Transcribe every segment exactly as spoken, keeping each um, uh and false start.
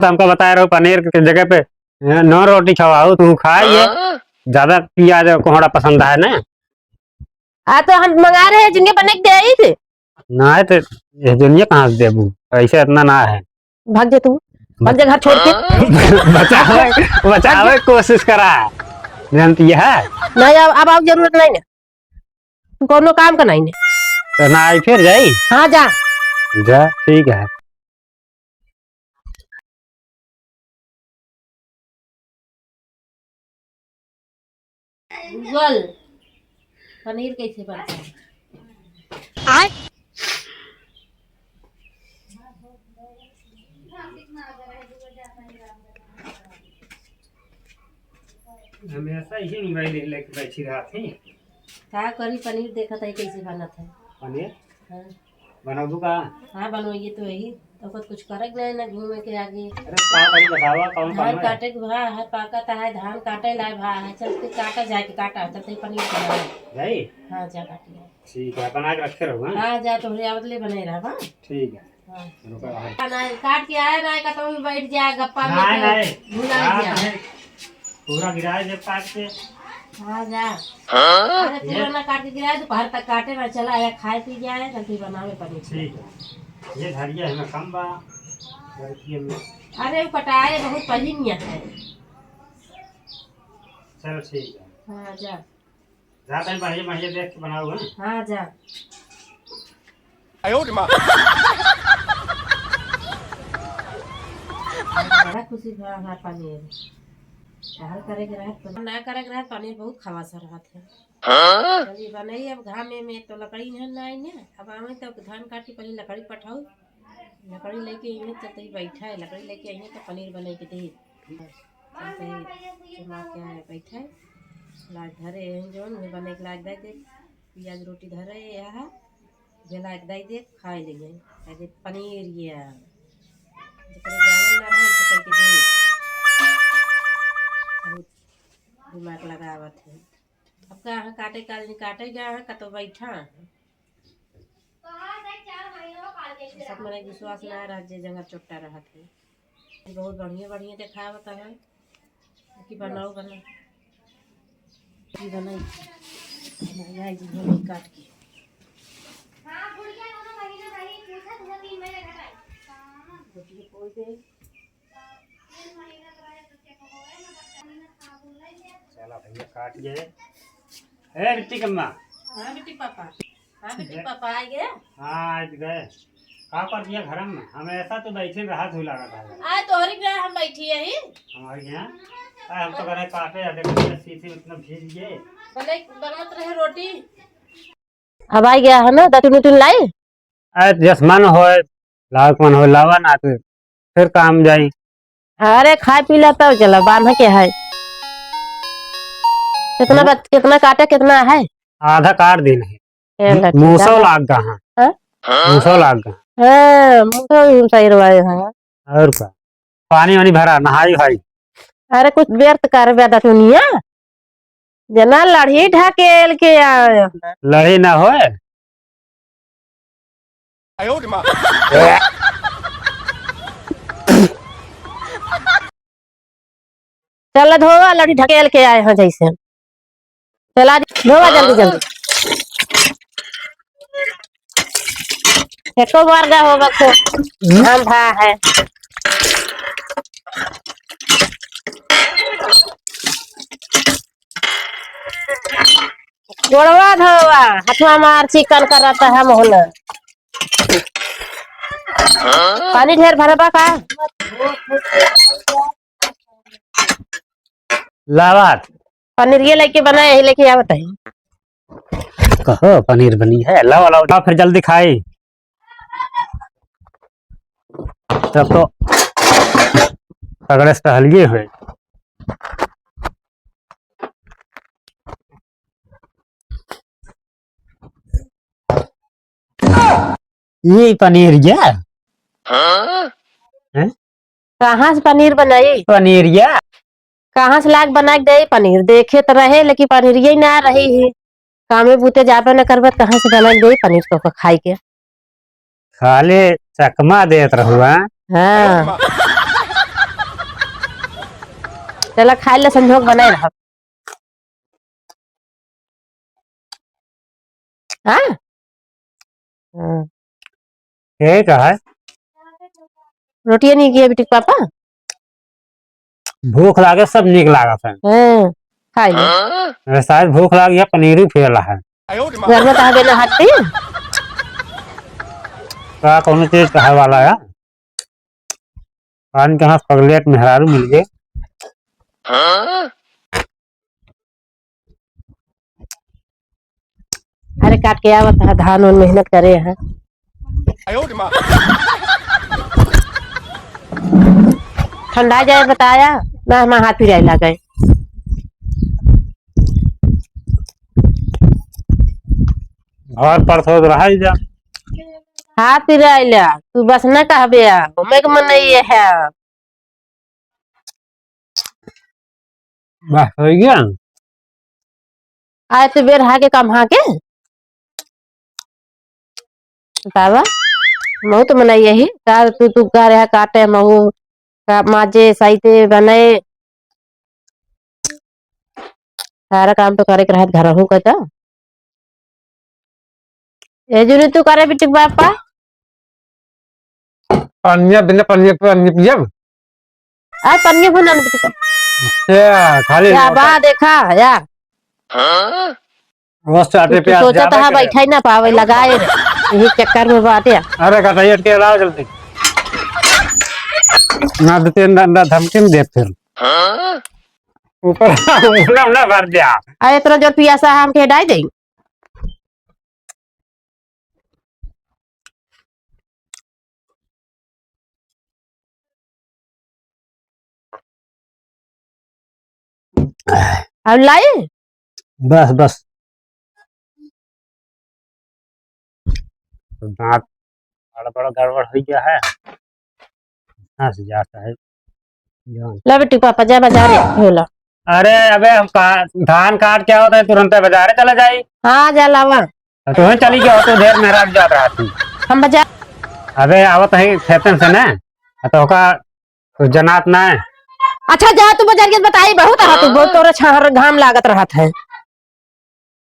तो हमका बताए रहो पनीर के जगह पे, ए, नौ रोटी खवाओ, तू खाए ये। हाँ? ज्यादा पियाज और कोहड़ा पसंद है ना? आ तो हम मंगा रहे हैं, जिनके बने के दे आई थे। ना है तो ये दुनिया कहाँ से देबू? पैसा इतना ना है। भाग जा तू, भाग जा घर छोड़ के। बचावे, बचावे कोशिश करा। जानती है? नहीं, अब, अब, अब जरूरत नहीं ना। तू कौनो काम का नहीं ने। तो ना आई फिर जाई? हाँ, जा। जा, ठीक है। गूगल, पनीर कैसे बनता है? हमेशा यही मोबाइल लेके बैठी रहत ही। का करी, पनीर देखत है कैसे बनत है। पनीर? हाँ। बनाबू का? हाँ, बनवाइए तो यही। तो कुछ, कुछ करे के नहीं ना, घूमे के आगे। अरे का करी बतावा, कौन धान काम है? काटे के भा है, पाका ता है, धान काटे लाए भा है, चल के काटा जाए के, काटा, चलते ही पनीर बनावे। जाई? हाँ, जा काटिए। ठीक है, बना के रखे रहो, हाँ? हाँ, जा, तोहरे आवत ले बने रहा, हाँ? ठीक है। हाँ। रुका, हाँ। ना, काट के आए ना, का तो भी बैठ जाए, गप्पा में नहीं, तो नहीं। भुला हाँ, गया। नहीं। पूरा गिराए जब काट के। हाँ, जा। हाँ? अरे, पूरा ये ना काट के गिराए, दोपहर तक काटे ना, चला आया, खाए पी जाए, तब फिर बनावे पनीर। ठीक है। ये धरिया है ना, कम बा, लड़की में। अरे, वो कटाए बहुत पहिन है। चलो, ठीक है। हाँ, जा। जा तनी बढ़िया, बढ़िया देख के बनाओ, हैं? हाँ, जा। आयो रे माँ। बड़ा खुशी भा हमार पनीर। तहर करे के रहे, तो ना करे के रहे, पनीर बहुत खवास रहत है। हाँ? अभी बनाई अब घामे में, तो लकड़ी नहीं ना आई ना। अब आवे तो धान काटी, पहले लकड़ी पठाऊ। लकड़ी लेके इन्हें चलते ही बैठा है, लकड़ी लेके इन्हें तो पनीर बने के दे। चलते ही चुमा के आए बैठे। लाग धरे हैं जौन, उन्हें बने के लाग दे दे। पियाज रोटी धरे यहाँ, जे लाग दे दे, खाए लेंगे। कह दे पनीर ये। जेकरे जानल ना है, तो कह के दे। बहुत दिमाग लगावत है। अब कहाँ काटे, काल नहीं काटे, कहाँ कतो बैठा है। सब मने विश्वास ना रहत, जे जंगल चोट्टा रहत है। बहुत बढ़िया, बढ़िया देखावत है कि बनाओ, बना। कि बनाई, बनाई जी, बनाई काट के। रोटी कोई दे। चला भैया, काट गए। ए, बिट्टी कम्मा। हाँ, बिट्टी पापा। हाँ, बिट्टी पापा, आ गए? हाँ, आ गए। का कर दिया घर में? हमेशा तो बैठे रहा, धुला रहा था। आए तोहरी के हम बैठी यही। हमारे यहाँ? आ, हम तो करे काटे, आ, देखो, सीसी उतना भीज गए। भले बनत रहे रोटी। अब आ गया है ना, दतुन उतुन लाई? अरे, जस मन होए, लावे के मन होए, लावा ना, तो फिर काम जाई। अरे, खाए पी ला तब चला, बांधे के है। कितना हम्म। बच-, कितना काटे, कितना है? आधा काट दिन है। ए, मु-, लट्ठी मूसो काला। लाग गा, हाँ। हाँ? मूसो लाग गा। हाँ, मूसो भी सही रवाए हैं। और का? पानी वानी भरा, नहाई भाई। अरे, कुछ व्यर्थ कर बे दतुनिया। जना लड़ी ढकेल के आवे। लड़ी ना होए। चल धोवा, लड़ी ढकेल के आए हैं जैसे। चला धोवा जल्दी जल्दी। एको बार गा होगा तो हम भा है। गोड़वा धोवा, हथवा मार चिकन करत है मोहन। पानी ढेर भरबा का? लावात। पनीर ये लेके बनाए है, लेके आवत है। कहो पनीर बनी है, लावा, लावा, लावा, फिर जल्दी खाई। तब तो तगड़े से टहलिए हुए। ये पनीर या? हैं? कहाँ से पनीर बनाई? पनीर या? कहाँ से लाग बना के दे पनीर? देखे तो रहे, लेकिन पनीर ये ना रही है। कामे बूते जाबे न करबे, त कहाँ से बना के दे पनीर तोहका खाए के? खाली चकमा देत रहुआ। हाँ। चला खाइ ले, संजोग बनाए रह। हाँ? हाँ। ठीक है। रोटियाँ नहीं किए बिटिक पापा? भूख लागे, सब नीक लागत है। हाँ, खाइ ले। अरे, शायद भूख लाग गया, पनीर ही फेल है। घर में कहाँ देना हटती? का कौनो चीज कहे वाला है? पान के हाथ पगलेट मेहरारू मिल गए। अरे काट के आवत है, धान उन मेहनत करे है। ठंडा जाए बताया ना, हम हाथ पिराए लागे। घर पर तो रहा ही जा। हाथ पिराए ला, तू बस न कहबे, घूमे के मन नहीं है। बस होइ गया। आए तो बेर हाके कम हाके। बतावा, महू तो मनाई यही। का तू, तू का रहा काटे, महू का माजे, साइते बने। सारा काम तो करे के रहत घरहू का तो। ए जुनी, तू करे बिटिक पापा? पनिया बिना पनिया के पनिया पियब? आ, पनिया भुना न बिटिक। या, खाली या, बा देखा, या। बस चाटे तू प्याज सोचा ज्यादा था, करे। बैठा ही ना पावे, लगाए रे। यही चक्कर में बाटे। अरे, गटैया के लाओ जल्दी। ना देते, ना, ना धमकी में दे फिर। ऊपर ना, ना भर दिया। अरे, इतना जोर पियासा हम के डाल दे। अब लाई? बस, बस। दांत बड़ा, बड़ा गड़बड़ हो गया है। फंस जाता है। ला बेटी, पापा जा बाजारे, ढोला। अरे अबे, हम का-, धान काट के आवत है, तुरंते बाजारे चला जाई। हाँ, जा लावा। तो तुहें चली गया हो, तो ढेर मेहरारू जात रहा थी। हम बाजार अबे, आवत है खेतन से ना, तो का कुछ जनात ना है। अच्छा, जा तू बाजार के बताई, बहुत रहा तू, बहुत तोरे छहर घाम लागत रहत है।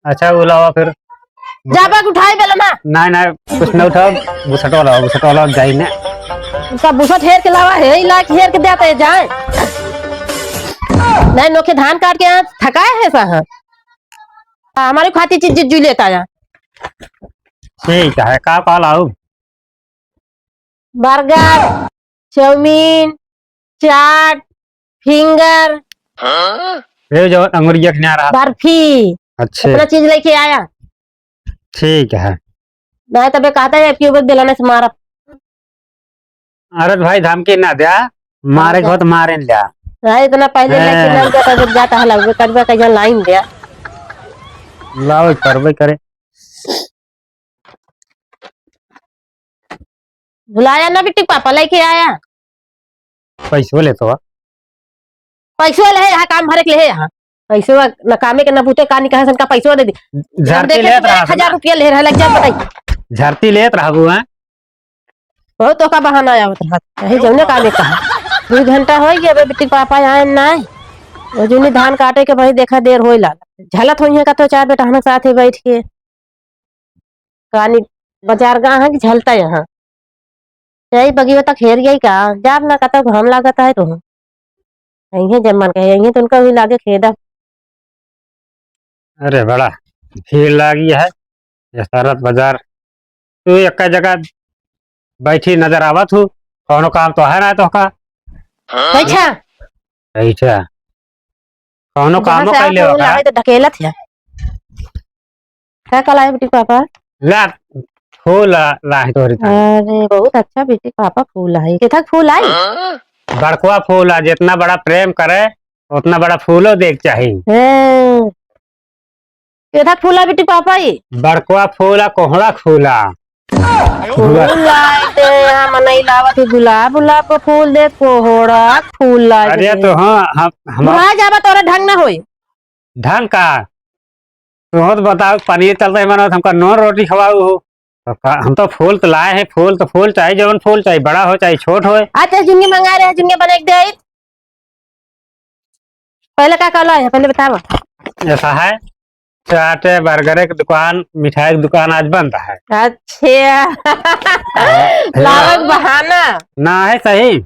अच्छा, वो लावा फिर। जा बग उठाई बेलना। नहीं, नहीं, कुछ नहीं उठाओ, बुसटवा लाओ, बुसटवा लाओ, जाई ने। उसका बुसट हेर के लावा है, इला के हेर के देते जाए। नहीं, नोखे धान काट के यहाँ थकाए है सा, हाँ। हाँ, हमारे खाती चीज जिज्जू लेता आया। ठीक है, का, का लाऊ? बर्गर, चाउमीन, चाट, फिंगर। ये जो अंगुरिया के न्यारा। बर्फी। अच्छे। इतना चीज लेके आया। ठीक है। नहीं तबे कहता है कि वो बेलने से मारा। अरे भाई धमकी ना द्या, मारे अच्छा। को तो मारे न द्या। नहीं इतना पहले लेके हाँ। ना जाता जब जाता है लगबे करबे कहीं लाइन द्या। लाओ करबे करे। भुलाया ना बिट्टी पापा, लेके आया। पैसो लेत हो। पैसो ले है यहाँ, काम भरे के ले है यहाँ। पैसो न कामे के, न बूते का, नहीं कहे सन का पैसो दे दी। हम झरती देखे लेत तो रहा एक हजार ना। रुपया ले रहा, लग जा बताई। झरती लेत रहा वो, हैं? बहुत तो का बहाना आवत रहा। यही जौने कामे कहा। दो घंटा हो गया, अबे बिट्टी पापा आए ना आए। वो जूनी धान काटे के भाई देखा देर होई लाग। झलत होई है का तो चार बेटा हम साथ ही बैठ के। कानी बाजार गा है कि झलता यहाँ। यही बगियो तक हेर गई का? जाब ना कतौ घाम लागत है तो। यही जम्मन कहे, यही तो उनका भी लागे खेदा। अरे बड़ा भीड़ लागी है, ये सरत बाजार। तू एक जगह बैठी नजर आवत हूँ, कौनो काम तो है ना तो का? बैठा। बैठा। कौनो जहाँ कामो से कर आप लेवा बोला का? है तो ढकेलत है। का का लाए बिट्टी पापा? ला, फूल ला, लाए तोहरी खातिर। अरे, बहुत अच्छा बिट्टी पापा फूल है। केथक फूल आई? बड़कवा फूल है, जितना बड़ा प्रेम करे, उतना बड़ा फूलो देख चाही। हैं। केथक फूल है बिट्टी पापा ई? बड़कवा फूल है, कोहड़ा फूल है। फूल लाए ते यहाँ मनई लावत ही, गुलाब, गुलाब का फूल दे, कोहड़ा फूल लाए अरे दे। तो हाँ, हम, हम भुला जाबा तोरा ढंग ना होई। ढंग का? तुहूँ तो बताओ, पनीर चलते ही बनाओ, हमका नॉन रोटी खवाओ हो। तो का, हम तो फूल तो लाए हैं, फूल तो फूल चाहे, जवन फूल चाहे, बड़ा हो चाहे छोट हो। अच्छा, झुंगे मंगा रहे हैं, झुंगे बना के दे आई। पहले का कहला है, पहले बतावा। ऐसा है, चाट, बर्गर के दुकान, मिठाई के दुकान आज बंद है। अच्छा। हाँ, लावक बहाना। ना है सही।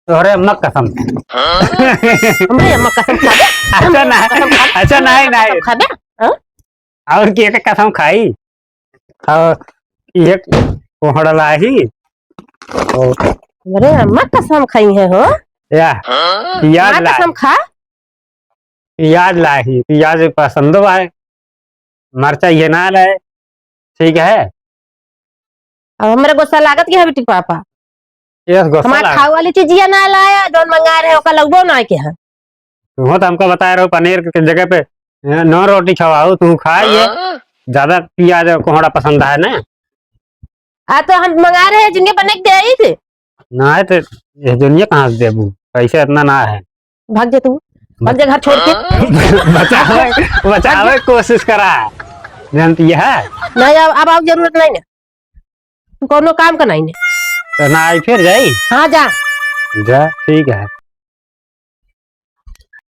तोहरे अम्मा कसम। हमरे अम्मा कसम खाबे? अच्छा ना, कसम खाबे? अच्छा, नहीं, नहीं। कसम खाबे? हाँ? और की एक कसम खाई? और एक कोहड़ा लाही। और अरे अम्मा कसम खाई है हो। या, पियाज माँ लाही। कसम खा। पियाज लाही, पियाज पसंदो आए, मरचा ये ना लाए, ठीक है। अब हमरे गुस्सा लागत के है बिटिक पापा। यस, गुस्सा हमार लाग- खाए वाली चीजिया ना लाया, जौन मंगा रहे ओका लगबो ना के है। तुहो तो हमका बताए रहो पनीर के जगह पे, ए, नौ रोटी खवाओ, तू खा ये। हाँ? ज्यादा पियाज और कोहड़ा पसंद है ना? आ तो हम मंगा रहे हैं, जिनके बने के दे आई थे। ना है तो ये दुनिया कहाँ से देबू? पैसे इतना ना है। भाग जा तू, भाग जा घर छोड़ के। बचावे, बचावे कोशिश करा, जानती है? नहीं, अब, अब आओ, जरूरत नहीं ना, तू कौनो काम का नहीं ना। तो ना आई फिर जाई? हाँ, जा। जा, ठीक है।